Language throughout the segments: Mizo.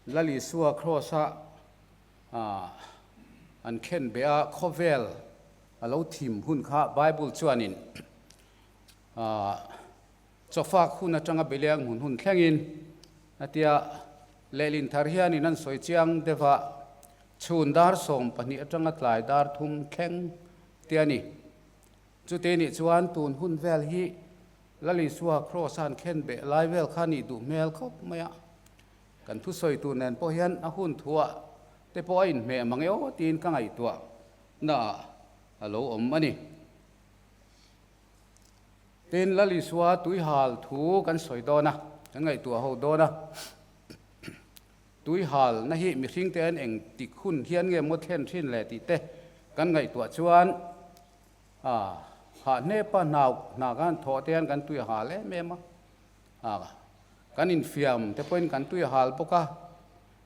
Lal Isua Kraws-a an khen beh a, khawvel a lo thim hun kha Bible chuanin chawfak hun atanga beleng hun hun thlengin a tia. Lehlin thar hianin an sawi chiang deuh a, chhun dar 12 atanga tlai dar thum thleng te a ni. Chutih nih chuan tun hun vel hi Lal Isua Kraws-a an khen beh lai vel kha nih duh hmel khawp mai a. Kan thusawi tur nen pawh hian a hun thuah te pawh a inhmeh mang e aw tiin ka ngaihtuah naah a lo awm a ni. Tin, Lal Isua tuihal thu kan sawi dawn a, kan ngaihtuah ho dawn a. Tuihal na hi mihring te an eng tik hun hian nge maw thlen thin le tih te kan ngaihtuah chuan hah hnepa hnau hna kan thawh te hian kan tuihal em em a. Kan infiam te pawhin kan tuihal bawk a,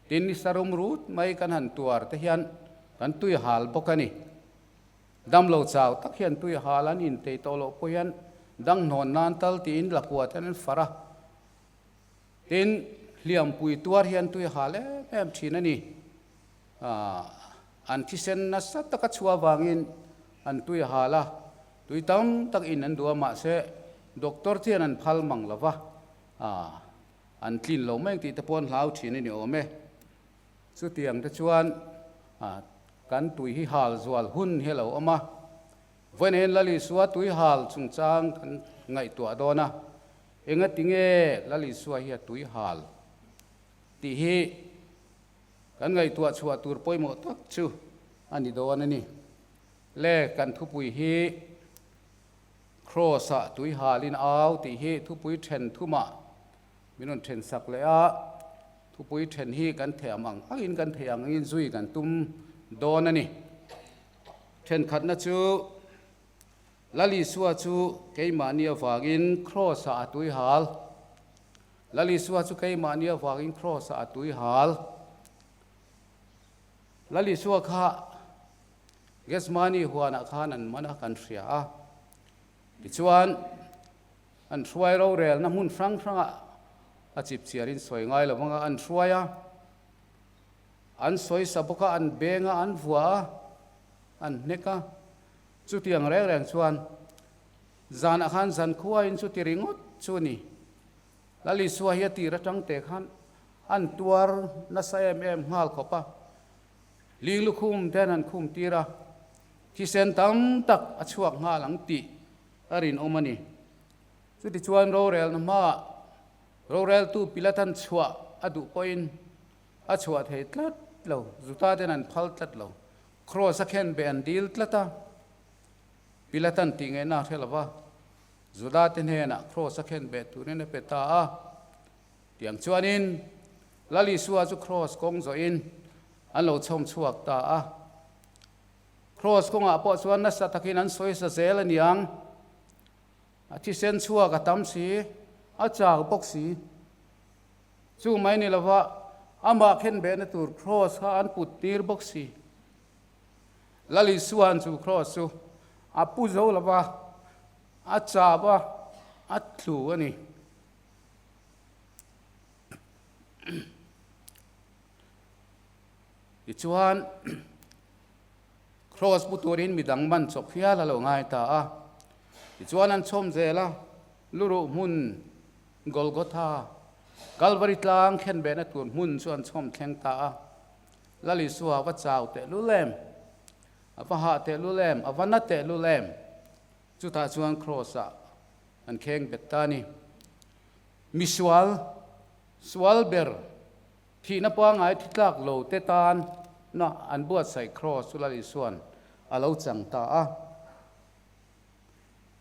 tin ni sarum rut mai kan han tuar te hian kan tuihal bawk a ni. Damlo chau tak hian tuihal an intei tawh loh pawh hian dang hnawn nan tal tiin lakua te an far a, tin hliampui tuar hian tuihal em em thin a ni. An thisen nasa taka chhuah avangin an tuihal a, Tui tam tak in an duh a, mahse doctor chian an phal mang lo va, an tlin lo mai ang tih te pawh an hlau thin a ni awm e. Chutiang te chuan kan tui hi hal zual hun hi a lo awm a, vawiin Lal Isua tui hal chungchang kan ngaihtuah dawn a, engati nge Lal Isua hi a tui hal tih hi kan ngaihtuah chhuah tur pawimawh tak chu a ni dawn a ni. Le kan thupui hi Kraws-ah tui halin au tih hi thupui then thumah min rawn then sak leh a, thupui then hi kan theih ang angin kan theih ang angin zui kan tum dawn a ni. Thenkhatna chu Lal Isua chu keimahni avangin Kraws-ah a tui hal. Lal Isua chu keimahni avangin Kraws-ah a tui hal. Lal Isua kha Gethsemane huanah khan an man a, kan hria a. Tichuan, an hruai rorelna hmun hrang hrangah a chip chiarin sawi ngai lo vanga an hruai a, an sawi sa bawk a, an beng a, an vua a, an hnek a. Chutiang reng reng chuan zanah khan zan khuain chuti ringawt chu a ni. Lal Isua hi a tir atang te khan an tuar nasa em em nghal khawp a. Ling lukhum ten an khum tir a, thisen tam tak a chhuak nghal ang tih a rinawm a ni. Chutichuan rorelna hmaah roreltu Pilatan chhuah a duh pawhin a chhuah thei tlat lo, Juda ten an phal tlat lo. Kraws a khen beh an dil tlat a, Pilatan tih ngaihna a hre lo va, Juda te hnenah kraws a khen beh turin a pe ta a. Tiang chuanin Lal Isua chu kraws kawng zawhin an lo chhawm chhuak ta a. Kraws kawngah pawh chuan nasa takin an sawi sa zel a niang. A thisen chhuak a tam si, a chak bawk si. Chu mai ni lova amah khenbehna tur kraws kha an put tir bawk si. Lal Isua'n chu kraws chu a pu zo lova, a chap a, a tlu a ni. Tichuan, Kraws pu turin midang man chawp hial a lo ngai ta a. Tichuan an chhawm zel a, luruh hmun Golgotha, Kalvari tlang khenbehna tur hmun chu an chhawm thleng ta a. Lal Isua va chau tehlul em? A va hah tehlul em? A va na tehlul em? Chutah chuan Kraws-ah an kheng bet ta a ni. Misual, sual ber, thihna pangngai thi tlak lo te tan na an buatsaih Kraws chu Lal Isua'n a lo chang ta a.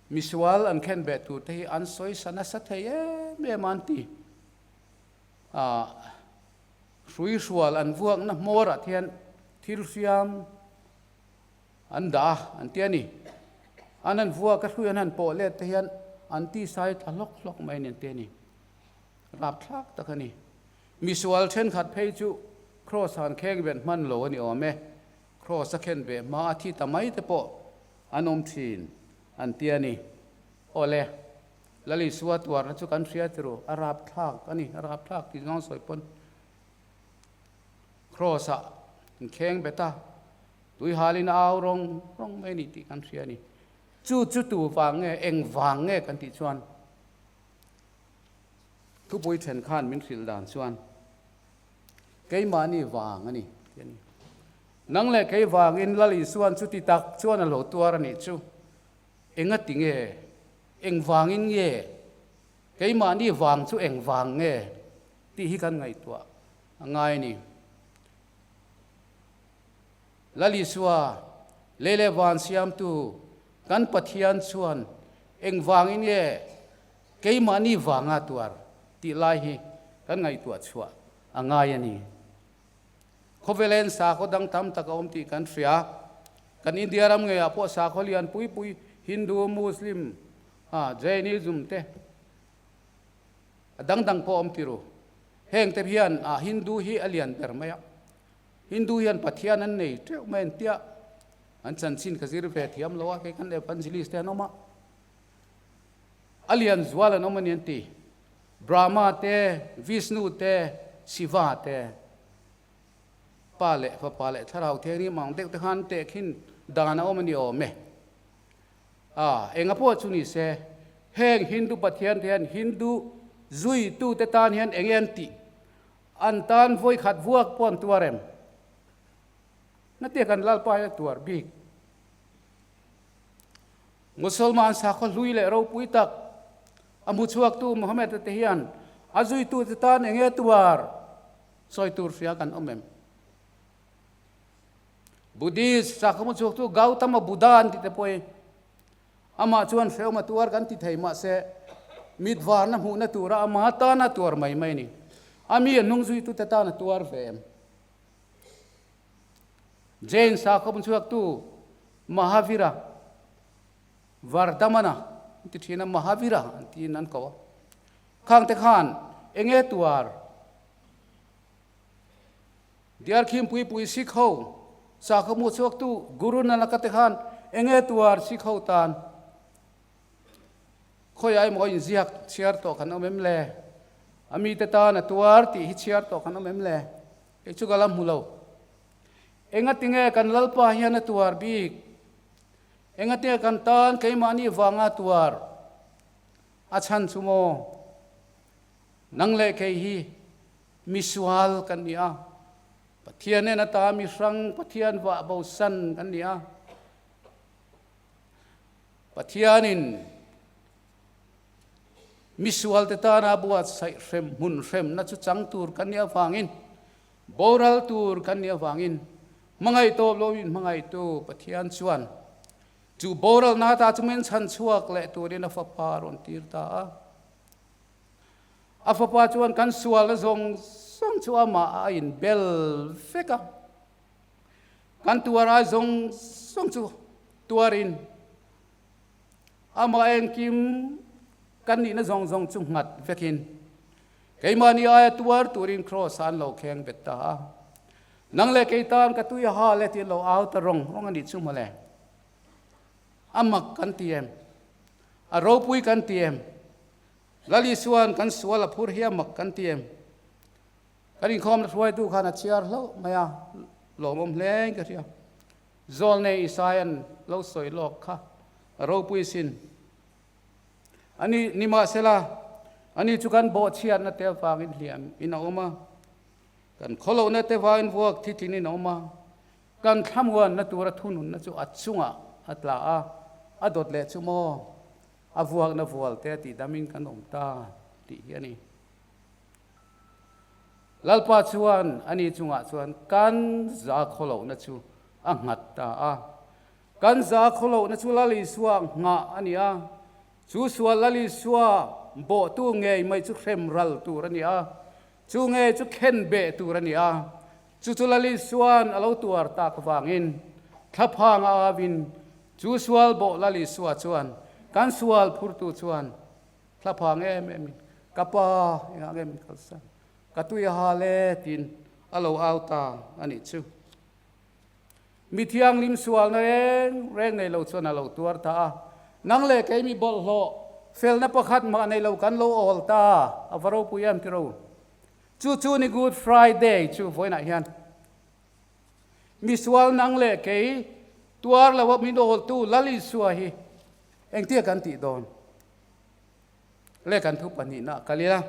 Misual an khen beh tur te hi an sawi sa nasa thei em em a an ti. Ah, hruihrual an vuakna hmawrah te hian thil hriam An dah a, an ti a ni. An han vuak a, hrui an han pawh let te hian an tisai tla hlawk hlawk mai a ni an ti a ni. Rapthlak tak a ni. Misual thenkhat phei chu Kraws han kheng ven hman lo a ni awm e. Kraws a khen ve hma a thi ta mai te pawh an awm thin an ti a ni. Awle, Lal Isua tuarna chu kan hria ti ru, a rapthlak a ni, a rapthlak tih zawng sawi pawn. Kraws-ah an kheng bet a, tui halin a au rawng rawng mai a ni tih kan hria a ni. Chu chu tu vang nge, eng vang nge kan tih chuan thupui then khan min hrilh dan chuan keimahni vang a ni tih a ni. Nang leh kei vangin Lal Isua'n chuti tak chuan a lo tuar a nih chu. Engati nge? Eng vangin nge? Keimahni vang chu eng vang nge? Tih hi kan ngaihtuah a ngai a ni. Lal Isua, lei leh van siamtu kan Pathian chuan eng vangin nge keimahni vanga tuar tih lai hi kan ngaihtuah chhuah a ngai a ni. Khawvelen sakhaw dang tam tak a awm tih kan hria. Kan India ram ngeiah pawh sakhaw lian pui pui Hindu, Muslim, Jainism te a dang dang pawh a awm ti ru. Heng te hian Hindu hi a lian ber mai a. Hindu hian Pathian an nei teuh mai an tia. An chanchin ka zir ve thiam lo a, kei kan evangelist te an awm a. A lian zual an awm a ni an ti. Brahma te, Vishnu te, Shiva te, Pa leh Fapa leh Thlarau Thianghlim ang deuh te khan tehkhin dan a awm a ni awm e. A, enga pawh chu ni se, heng Hindu pathian te hian Hindu zuitute tan hian enge an tih? An tan vawikhat vuak pawh an tuar em? Natia kan Lalpa hian a tuar bik. Musalman sakhaw hlui leh ropui tak a hmu chhuaktu Muhammad-a te hian a zuitute tan eng nge tuar sawi tur hria kan awm em? Buddhist sakhaw hmu chhuaktu Gautama Buddha an ti te pawh hi amah chuan hrehawm a tuar kan ti thei mahse mit varna hmuhna tura ama tana tuar mai mai a ni. A mi a hnung zuitute tan a tuar ve em? Jain sakhaw hmu chhuaktu Mahavira, Vardhamana an ti thin a, Mahavira an tiin an ko a. Khangte khan enge tuar Diarkhim Puipui Sikh ho sakhaw hmu chhuaktu Guru Nanaka te khan enge tuar Sikh ho tan khawiah emaw inziak chhiar tawh kan awm em le? A mite tan a tuar tih hi chhiar tawh kan awm em le? Kei chu ka la hmu lo. Engatinge kan Lalpa hian a tuar bik? Engatinge kan tan keimahni vanga tuar a chhan chu maw? Nang leh kei hi misual kan ni a, Pathian nen ata mi hrang Pathian vah bosan kan ni a. Pathianin misualte tana buatsaih hrem hmun hremna chu chang tur kan nih avangin Boral tur kan nih avangin hmangaih tawp loin hmangaihtu Pathian chuan chu boralna ta chu min chhan chhuak leh turin a fapa a rawn tir ta a. A fapa chuan kan sualna zawng zawng chu amah a inbel vek a. Kan tuar ai zawng zawng chu tuarin amah engkim kan nihna zawng zawng chu nghat vekin Keimahni aia tuar turin Kraws-ah an lo kheng bet ta a. Nang leh kei tan ka tui a hal e tih an lo au ta rawng rawng a nih chu mawle. A mak kan ti em? A ropui kan ti em? Lal Isua'n kan sual a phur hi a mak kan ti em? Kan inkhawmna hruaitu khan a chhiar hlauh mai a, lawmawm hle in ka hria. Zawlnei Isaia'n lo sawi lawk kha a ropui sin. Ani, nimahsela, ani chu kan bawhchhiatna te avangin hliam in a awm a, kan khawlohna te vangin vuak thithin in a awm a, kan thlamuanna tura thununna chu a chungah a tla a, a dawt leh chu maw, a vuakna vual te tihdamin kan awm ta tih hi a ni. Lalpa chuan ani chungah chuan kan za khawlohna chu a nghat ta a. Kan za khawlohna chu Lal Isua nghah a ni a, chu sual Lal Isua bawhtu ngei mai chu hrem ral tur a ni a, chu ngei chu khen beh tur a ni a, chu chu Lal Isua'n a lo tuar tak vangin thlaphang a avin chu sual bawh Lal Isua chuan kan sual phurtu chuan thlaphang em emin ka pa engah nge min kalsan ka tui a hal e tiin a lo au ta a nih chu. Mi thianghlim sualna reng reng nei lo chuan a lo tuar ta a, nang leh kei mi bawlhhlawh felna pakhat mah nei lo kan lo awl ta a, va ropui em tiro. Chu chu ni Good Friday chu vawiinah hian. Misual nang leh kei tuar lo a min awltu Lal Isua hi engtia kan tih dawn? Le kan thu pahnihna kal ila,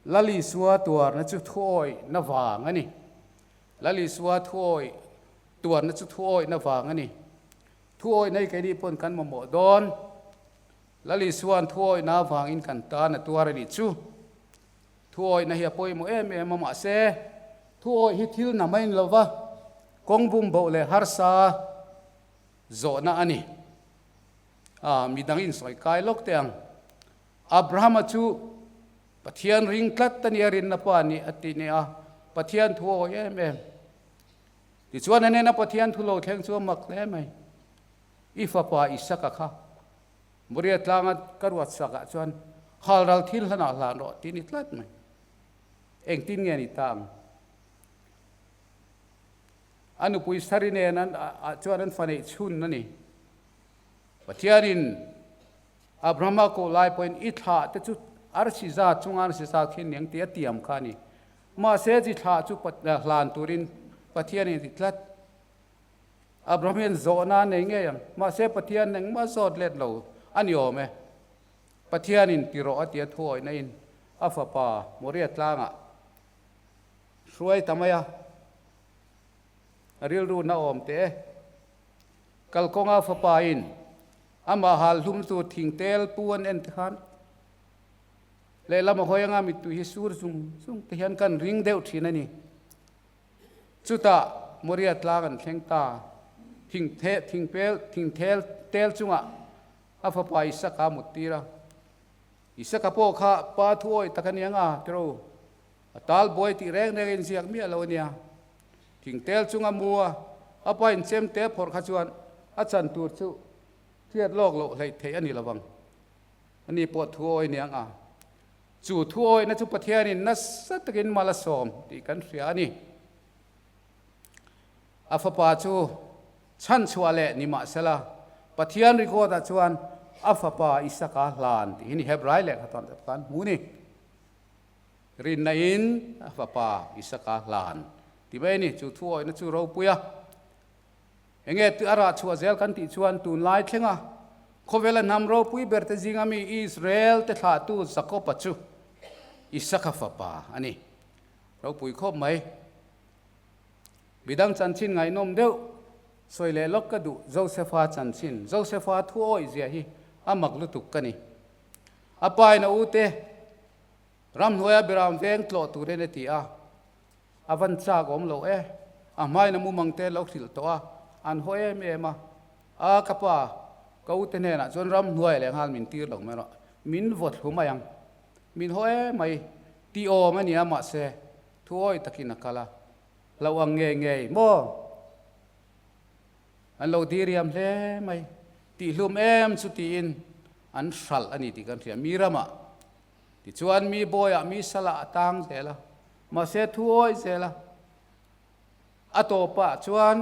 Lal Isua tuarna chu thuawih na vang a ni. Lal Isua thuawih tuarna chu thuawih na vang a ni. Thuawih nei keini pawn kan mamawh dawn. Lal Isua'n thuawihna avangin kan tan a tuar a nih chu. Thuawihna hi a pawimawh em em a, mahse thuawih hi thil na mai ni lova kawng bum boh leh harsa zawhna a ni. A, midang insawi kai lawk teh ang. Abrahama chu Pathian ring tlat a nia rinna pa nih a ti nia, Pathian thuawih em em. Tichuan a hnena Pathian thu lo thleng chu a mak hle mai. I fapa Isaka kha Moria tlanga ka ruat sakah chuan halral thil hlanah hlan rawh tih a ni tlat mai. Engtin nge ni ta ang? A nupui Sari nen an chuan an fa neih chhun a ni. Pathianin Abrahama koh lai pawhin i thlah te chu arsi zat chunga arsi zat khi niang tih a tiam kha a ni. Mahse chi thlah chu hlan turin Pathianin a ti tlat. Abraham hian zawhna a nei ngei ang. Mahse Pathian engmah zawt let lo a ni awm e. Pathianin ti rawh a ti a thuawihna in a fapa Moria tlangah hruai ta mai a. A rilru na awm teh e. Kalkawnga fapa in amah hal hlum tur thingtel pu an en te khan lehlam a hawi anga mittui hi sur zung zung te hian kan ring deuh thin a ni. Chutah Moria tlang an thleng ta. Thingthel, thingpel, thingthel tel chungah a fapa Isaka a muttir a. Isaka pawh kha pa thuawi tak a ni ang a, tiro. A tal buai tih reng reng a inziak miah lo a nia. Thingtel chunga mu a, a pa inchem te phawrh kha chuan a chan tur chu hriat lawk loh hleih theih a ni lovang. Ani pawh thuawi a ni ang a. Chu thuawihna chu Pathianin nasa takin mal a sawm tih kan hria a ni. A fapa chu chhanchhuah leh ni mahsela, Pathian record-ah chuan a fapa Isaka hlan tih hi ni Hebrai lehkha tawn tak khan hmu ni. Rinna in a fapa Isaka hlan ti mai a ni. Chu thuawihna chu ropui a. Enge a rah chhuah zel kan tih chuan tunlai thlenga khawvela hnam ropui ber te zinga mi Israel te thlahtu Jakob-a chu Isaka fapa a ni. Ropui khawp mai. Midang chanchin ngaihnawm deuh sawi leh lawk ka duh Josefa chanchin. Josefa thu awih zia hi a mak lutuk ka ni. A pa in a u te ramhnuaia Biram veng tlawh turin a ti a. A van chak awm lo e. A hmain a mumang te lo hrilh tawh a, an haw em em a. A ka pa, ka u te hnenah chuan ramhnuai leh nghal min tir lo mai rawh. Min vaw thlu mai ang. Min haw em mai. Tih awm a nia mahse, thu awi takin a kal a. Hlauh ang ngei ngei maw? An lo diriam hle mai. Tihhlum em chu tiin an hralh a ni tih kan hria. Mi ramah Tichuan mi bawiah mi salah a tang zel a, mahse thu awih zel a. A tawpah chuan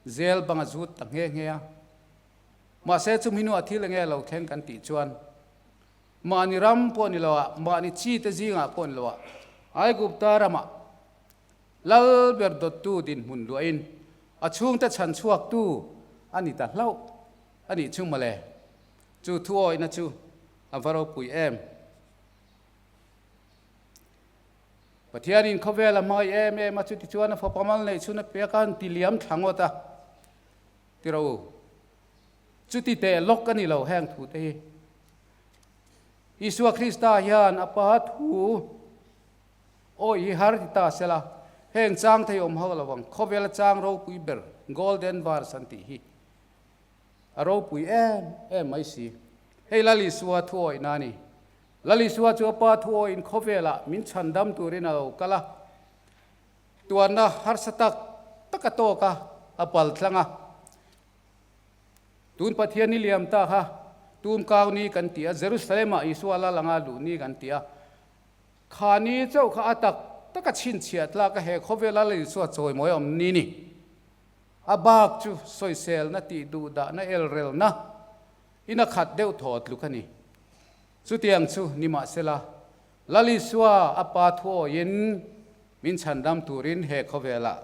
zel bang a zut ta nghe nghe a. Mahse chumi hnuah thil enge lo thleng kan tih chuan mahni ram pawh ni loah, mahni chi te zingah pawh ni loah Aigupta ramah Lal ber dawttu dinhmun luahin a chhungte chhan chhuaktu a ni ta hlauh a nih chu mawle. Chu thu awihna chu a va ropui em? Pathianin khawvel a hmangaih em em a, chutichuan a fapa mal neih chhun a pek a, an ti liam thla ngawt a, ti ro u. Chuti teh lawk a ni lo heng thu te hi. Isua Krista hian a pa thu awih hi har ti ta sela, heng chang thei awm ho lo ang, khawvela chang ropui ber Golden Verse an tih hi. A ropui em em mai si. Hei Lal Isua thu awihna a ni. Lal Isua chu a Pa thu awihin khawvelah min chhandam turin a lo kal a. Tuanna harsa tak tak a tawk a, a pal tlang a. Tun Pathian ni liam ta kha tumkau ni kan ti a, Jerusalem-ah Isua lal anga luh ni kan ti a. Kha ni chauh kha a tak taka chhinchhiah tlak a he khawvela Lal Isua chawimawi awm ni ni. A bak chu sawiselna tih duh dahna elrelna in a khat deuh thaw tluk a ni. Chutiang chu nimahsela, Lal Isua a Pa thuawiin min chhandam turin he khawvelah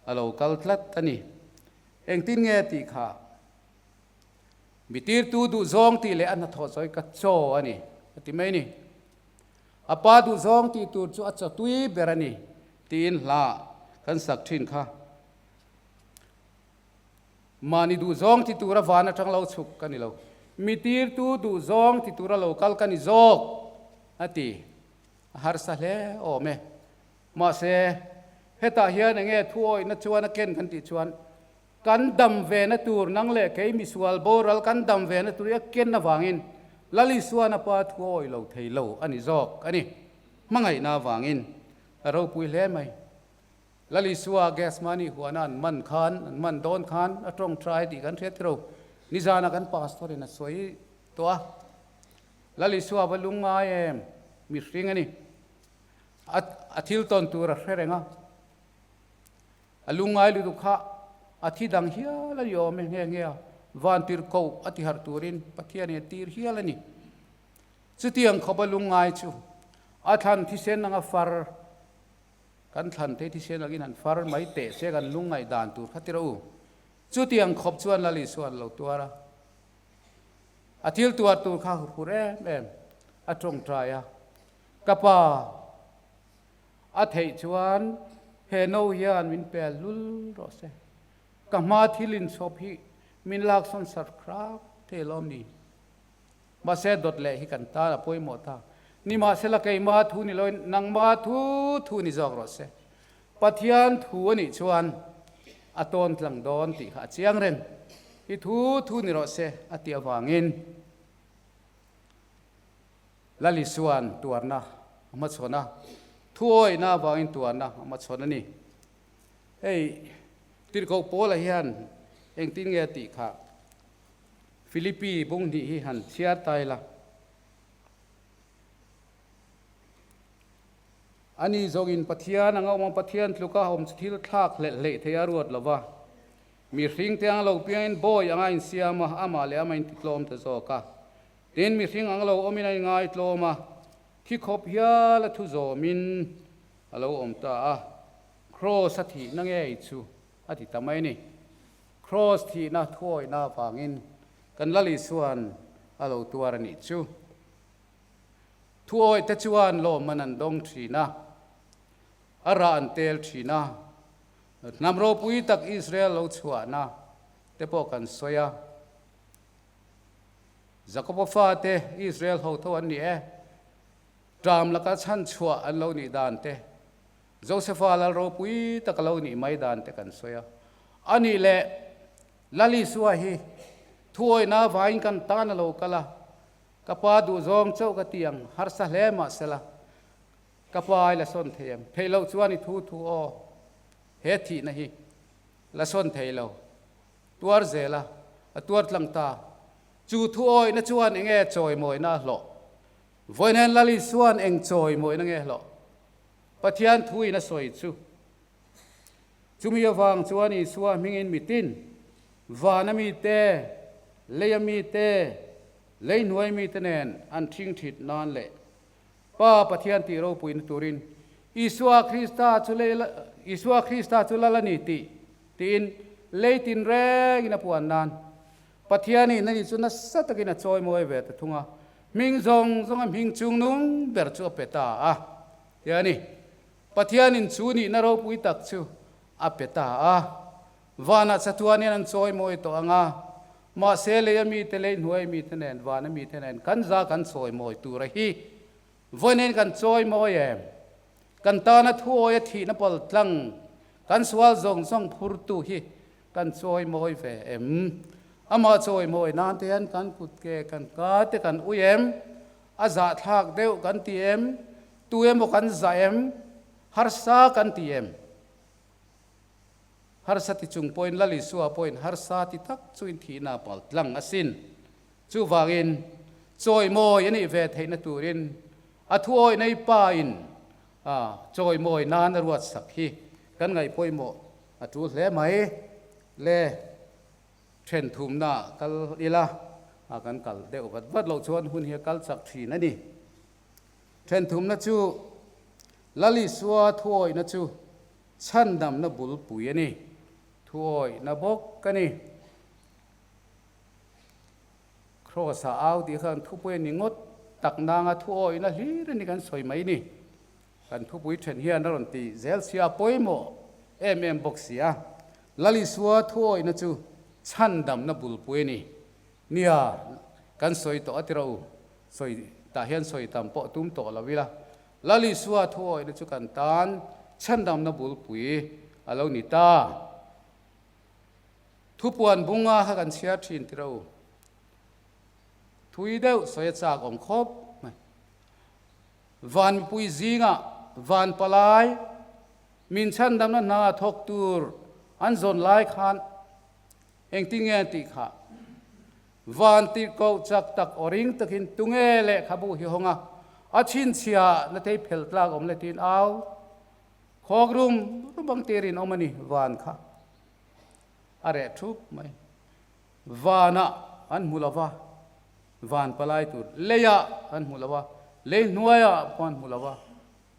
A lo kal tlat a ni. Engtin nge tih kha? Mi tirtu duhzawng tih leh a hnathawh chawi ka chaw a ni, a ti mai ni. A pa duhzawng tih tur chu a chaw tui ber a ni, tiin hla kan sak thin kha. Mahni duhzawng ti tura van atang lo chhuk ka ni lo, mi tirtu duhzawng ti tura lo kal ka ni zawk, a ti. A harsa hle awm e. Mahse, hetah hian enge thu awihna chuan a ken kan tih chuan, kan dam vena tur nang leh kei misual boral kan dam vena tur hi a ken avangin Lal Isuan a pa thu awih lo thei lo a ni zawk a ni. Hmangaihna avangin a ropui hle mai. Lal Isua Gethsemane huana an man khan, an man dawn khan a tawngtai tih kan hriat tiro. Nizana kan pastor in a sawi tawh a. Lal Isua va lung ngai em? Mihring a ni. A a thil tawn tur a hre reng a. A lung ngai lutuk kha a thi dang hial a ni awm e nghe nghe a. Van tir koh a ti harh turin Pathian in a tir hial a ni. Chutiang khawp a lung ngai chu a thlan thisen anga far Kan thlan thei thisen angin han far mai teh se kan lungngaih dan tur kha ti rawh u. Chutiang khawp chuan Lal Isua an lo tuar a. A thil tuar tur kha hur em em a tawngtai a, Ka pa, a theih chuan he no hian min pel lul rawh se. Ka hma thil inchhawp hi min laksawn sar khrap thei lawm ni? Mahse dawt leh hi kan tan a pawimawh ta. Nimahsela keima thu ni loin nangma thu thu ni zawk rawh se. Pathian thu a nih chuan a tawn tlang dawn tih kha a chiang reng. I thu thu ni rawh se a tih avangin Lal Isua'n tuarna a hmachhawn a, thuawihna avangin tuarna a hmachhawn a ni. Hei Tirhkoh Paula hian engtin nge a tih kha? Philippi bung hnih hi han chhiar ta ila. Ani zawngin Pathian anga awm a, Pathian tluka awm chu thil thlak hlelh hleih thei a ruat lo va. Mihring te anga lo piangin bawi anga insiam a, amah leh amah intitlawm ta zawk a. Tin, mihring anga lo awmin a inngaitlawm a, thi khawp hial a thu zawmin a lo awm ta a. Kraws a thihna ngei chu a ti ta mai a ni. Kraws thihna thuawihna avangin kan Lal Isua'n a lo tuar a nih chu. Thuawih te chuan lawmman an dawng thin a, a rah an tel thin a, hnam ropui tak Israel lo chhuahna te pawh kan sawi a. Jakoba fate Israel ho tho an ni e, ṭam laka chhan chhuah an lo nih dan te, Josefa lal ropui tak a lo nih mai dan te kan sawi a. A nih leh Lal Isua hi thuawihna avangin kan tan a lo kal a, ka pa duhzawng chauh ka ti ang, harsa hle mah sela, ka pa i la sawn thei em? Theih loh chuan i thu thu aw, he thihna hi la sawn thei lo, tuar zel a, a tuar tlang ta. Chu thuawihna chuan enge chawimawina a hlawh? Vawiin Lal Isua'n eng chawimawina nge hlawh? Pathian thuin a sawi chu. Chumi avang chuan Isua hmingin mitin, vana mite, leia mite, lei hnuai mite nen an ṭhing ṭhit nan leh Pa Pathian tih ropuina turin Isua Krista chu lei Isua Krista chu lal a ni tih tiin lei tinrengin a puan nan Pathianin ani chu nasa takin a chawimawi ve ta thung a, hming zawng zawnga hming chungnung ber chu a pe ta a. Ti a ni. Pathianin chu nihna ropui tak chu a pe ta a. Vanah chatuanin an chawimawi tawh ang a, mahse leia mite lei hnuai mite nen vana mite nen kan za kan chawimawi tura hi vawiin kan chawimawi em? Kan tana thuawi a thihna pal tlang kan sual zawng zawng phurtu hi kan chawimawi ve em? Amah chawimawi nan te hian kan kut ke kan ka te kan ui em? A zahthlak deuh kan ti em? Tu emaw kan zah em? Harsa kan ti em? Harsa ti chung pawhin Lal Isua pawhin harsa ti tak chuin thihna a pal tlang asin. Chuvangin, chawimawi a nih ve theihna turin a thuawi nei pain chawimawi nan a ruatsak hi kan ngaih pawimawh a tul hle mai. Le then thumna kal ila, kan kal deuh vat vat loh chuan hun hi a kal chak thin a ni. Then thumna chu Lal Isua thuawihna chu. Chhandamna bulpui a ni. Thuawihna bawk a ni. Kraws-a au tih khan thupui a ni ngawt tak nanga thuawihna hlir a ni kan sawi mai ni. Kan thupui then hian a rawn ti zel sia a pawimawh em em bawk si a. Lal Isua thuawihna chu chhandamna bulpui a ni. Nia, kan sawi tawh a ti rawh u. Sawi tah hian sawi tam pawh tum tawh lo ila. Lal Isua thuawihna chu kan tan chhandamna bulpui a lo ni ta. Thupuan bunga kha kan chhiar thin ti rawh u. Thui deuh sawi a chak awm khawp mai. Van mipui zingah van palai min chhandamna hna thawk tur an zawn lai khan engtin nge an tih khah? Van tirhkoh chak tak aw ring takin tunge lehkhabu hi hawng a, a chhinchhiah na tei phel tlak awm le tiin au khawk rum rum ang tirin awm a ni van kha a reh thup mai. Vanah an hmu lo va, van palai tur leiah an hmu lo va, lei hnuaiah pawh an hmu lo va,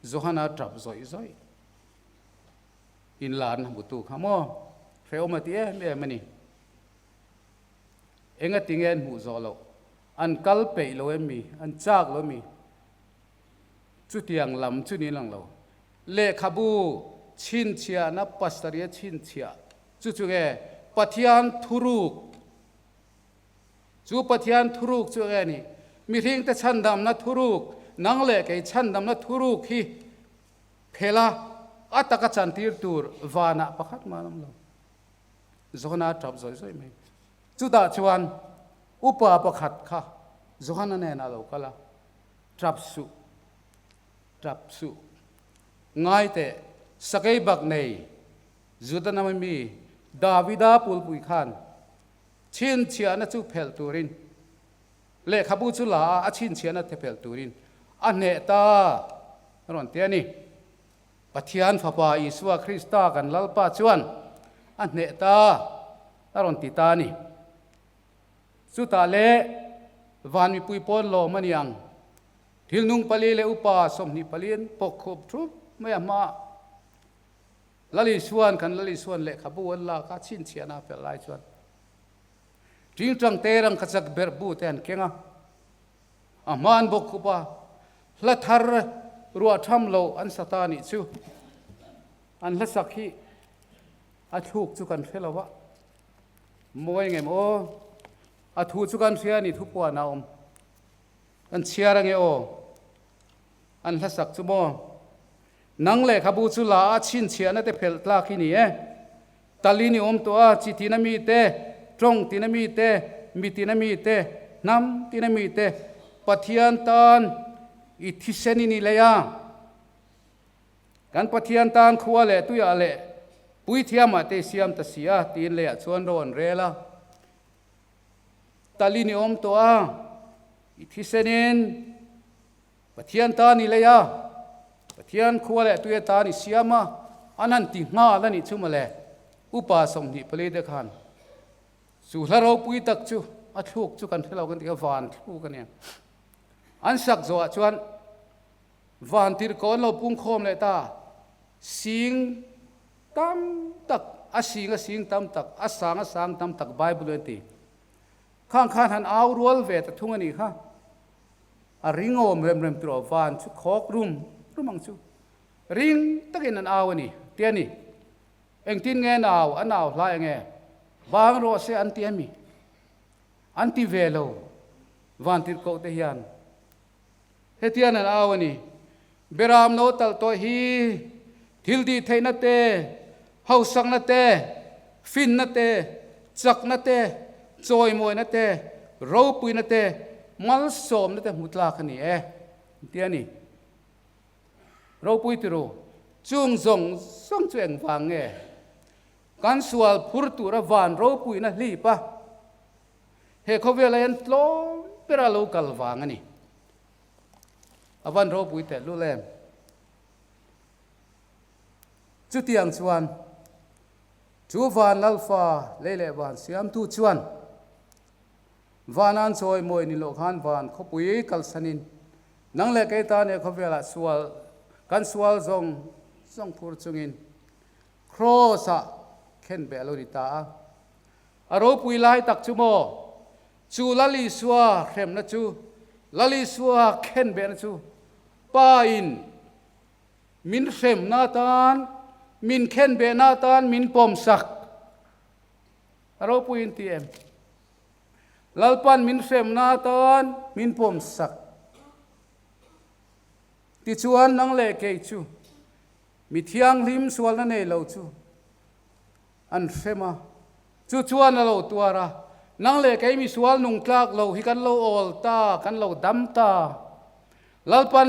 Johana tap zawih zawih inlarna hmutu kha maw hrehawm a ti em em a ni. Enga tinge an hmuh zawh loh? An kal peih lo em mi? An chak lo em mi? Chutiang lam chu ni lang lo. Lehkhabu chhinchhiahna pasaria chhinchhiah chu chu nge Pathian thuruk? Chu Pathian thuruk chu nge ni? Mihringte chhandamna thuruk, nang leh kei chhandamna thuruk hi phela a taka chantir tur vanah pakhat mah an awm lo. Johana tap zawih zawih mai. Chutah chuan upa pakhat kha Johana nen a lo kal a, Tap suh, tap suh. Ngai teh, sakei bak nei Juda hnam mi Davida pulpui khan chhinchhiahna chu phelh turin lehkhabu chu la a, a chhinchhiahna te phelh turin a hneh ta a rawn ti a ni. Pathian Fapa Isua Krista kan Lalpa chuan a hneh ta a rawn ti ta a ni. Chutah le van mipui pawn lawm a ni ang. Thil nung pali leh upa 24 an pawk khup thup mai a hmaah Lal Isuan kan Lal Isuan lehkhabu an lak a, chhinchhiahna a fel lai chuan tingtang te rangkachak berhbu te an keng a. A hman bawk khup a, hla thar ruah tham lo an sa ta nih chu. An hla sak hi a thluk chu kan hre lo a, mawi ngem aw, a thu chu kan hria ni thupuan a awm. Kan chhiar ange aw, an hla sak chu maw. Nang lehkhabu chu la a chhinchhiahna te phelh tlak hi ni e. Talin i awm tawh a, chi tina mi te, tawng tina mi te, mi tina mi te, hnam tina mi te, Pathian tan i thisen i ni lei a. Kan Pathian tan khua leh tuiah leh puithiamah te i siam ta si a, tiin leiah chuan ro an rel a. Talin i awm tawh a, i thisenin Pathian tan i lei a, Pathian khua leh tui atan i siam a, an han ti nghal a nih chu mawle. Upa 24 te khan chu hla ropui tak chu a thluk chu kan hre lo kan ti kha van thluk a nia. An sak zawhah chuan van tirhkaw an lo pungkhawm leh ta, sing tam tak, a sing a sing tam tak, a sang a sang tam tak Bible an ti. Khang khan han au rual ve ta thung a nih kha. A ringawm rem rem tur aw van chu khawk rum rum ang chu. Ring takin an au a ni, ti a ni. Engtin nge an au? An au hlai ange? Vang rawh se an ti a mi? An ti ve lo, van tirhkoh te hian. Hetian an au a ni, Beram no talh tawh hi thil tih theihna te, hausakna te, finna te, chakna te, chawimawina te, ropuina te, malsawmna te hmu tlak a ni e, ti a ni. Ropui tiru, chung zawng zawng chu engvang nge? Kan sual phur tura van ropuina hlip a, he khawvela hian tlawm bera lo kal vang a ni. A van ropui teh lul em? Chutiang chuan chu van Lalfa lei leh van siamtu chuan vanan chawi mawi ni loh khan van khawpui kalsanin nang leh kei tan he khawvelah sual kan sual zawng zawng phur chungin. Kraws-ah khenbeh a lo ni ta a. A ropui lai tak chu maw? Chu Lal Isua hremna chu, Lal Isua khenbehna chu Pa-in min hremna atan, min khenbehna atan min pawmsak. A ropuiin ti em? Lalpan min hremna atan min pawmsak. Tichuan nang leh kei chu mi thianghlim sualna nei lo chu an hrem a, chu chuan a lo tuar a, nang leh kei mi sual nung tlak lo hi kan lo awl ta, kan lo dam ta, Lalpan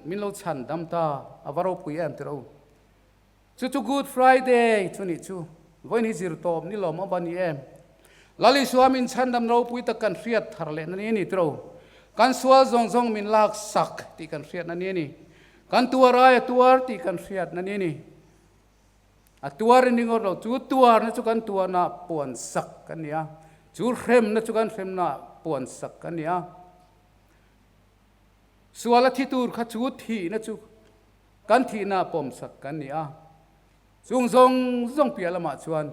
min lo chhan dam ta, a va ropui em tirh u. Chu chu Good Friday chu nih chu, vawiin hi zir tawp ni lawm awm a ni em? Lal Isua min chhandam ropui tak kan hriat thar leh na ni a ni tirh u. Kan sual zawng zawng min lak sak tih kan hriat na ni a ni. Kan tuar ai a tuar tih kan hriat na ni a ni. A tuar in ringawt lo, chu tuarna chu kan tuarna puan sak kan ni a, chu hremna chu kan hremna puan sak kan ni a. Sual a thi tur kha chu thihna chu kan thihna pawmsak kan ni a. Chung zawng zawng piah lamah chuan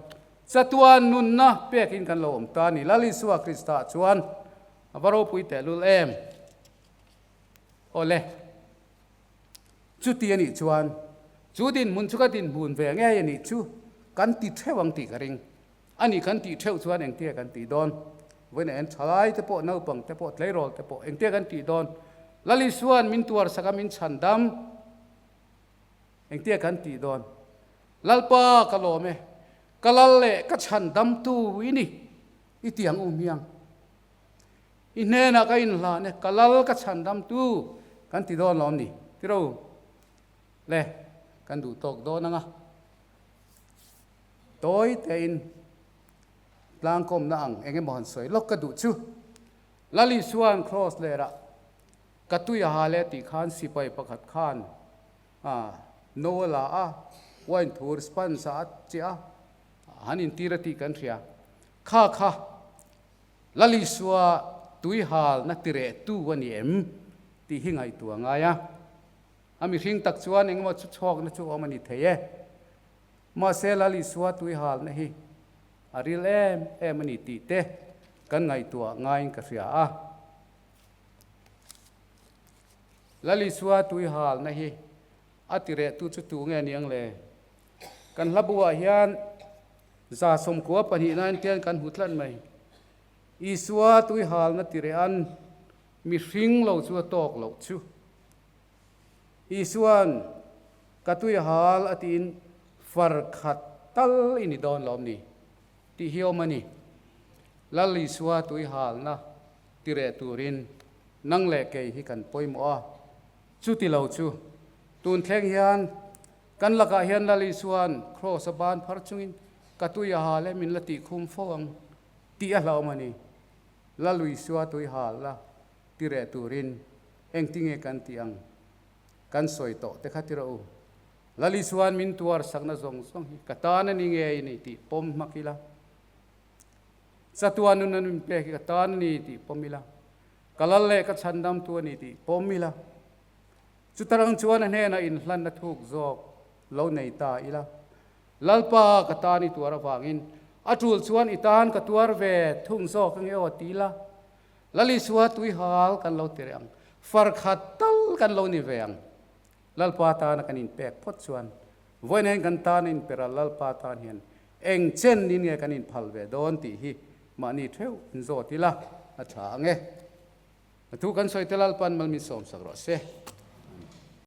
chatuan nunna pekin kan lo awm ta a ni. Lal Isua Krista chuan a va ropui tehlul em? Awle. Chuti a nih chuan chu dinhmun chu ka dinhmun ve ngei a nih chu kan ti theuh ang tih ka ring. A nih kan tih theuh chuan engtia kan tih dawn? Vawiin en thalai te pawh, naupang te pawh, tleirawl te pawh engtia kan tih dawn? Lal Isua'n min tuar sak a, min chhan dam. Engtia kan tih dawn? Lalpa ka lawm e, ka lal leh ka chhan dam tu i ni, i ti ang u hmiang. I hnenah ka inhlan e, ka lal ka chhan dam tu kan ti dawn lawm ni? Tiro le, kan duh tawk dawn ang a. Tawi tein tlangkawmna ang eng emaw han sawi lawk ka duh chu. Lal Isua'n Kraws lerah ka tui a hal e tih khan sipai pakhat khan a no a la a, wine thur sponge ah a chiah a, han intir a tih kan hria. Kha kha Lal Isua tui halna tirehtu a ni em tih hi ngaihtuah a ngai a. A mihring tak chuan engemaw chu chhawkna chu awm a ni thei e. Mahse Lal Isua tui halna hi a ril em em a ni tih te kan ngaihtuah ngaiin ka hria a. Lal Isua tui halna hi a tirehtu chu tu nge niang le? Kan hla buah hian 92 hian kan hmu tlat mai. Isua tui halna tirehan mihring lo chu a tawk loh chu. Isua'n, Ka tui a hal a tiin far khat tal i ni dawn lawm ni? tih hi awm a ni. Lal Isua tui halna tireh turin nang leh kei hi kan pawimawh a. Chuti lo chu, tun thleng hian kan lakah hian Lal Isua'n kraws a ban phar chungin ka tui a hal e min la tih khum fo ang tih a hlauhawm a ni. Lal Isua tui halna tireh turin Engtinge kan tih ang? Kan sawi tawh te kha ti rawh u. Lal Isua'n min tuar sakna zawng zawng hi ka tan a ni ngei ni tih pawm hmak ila. Chatuan nun an min pek hi ka tan a ni tih pawm ila. Ka lal leh ka chhandamtu a ni tih pawm ila. Chutarang chuan a hnenah inhlanna thuk zawk lo nei ta ila. Lalpa ka tan i tuar avangin a tul chuan i tan ka tuar ve thung zawk ange aw ti ila. Lal Isua tui hal kan lo ti reh ang, far khat tal kan lo ni ve ang. Lalpa tana kan inpek phawt chuan vawiin hian kan tana inpera Lalpa tan hian eng chen nin nge kan inphal ve dawn tih hi mahni theuh inzawt ila a tha ang e. A thu kan sawi te Lalpa'n mal min sawmsak rawh se.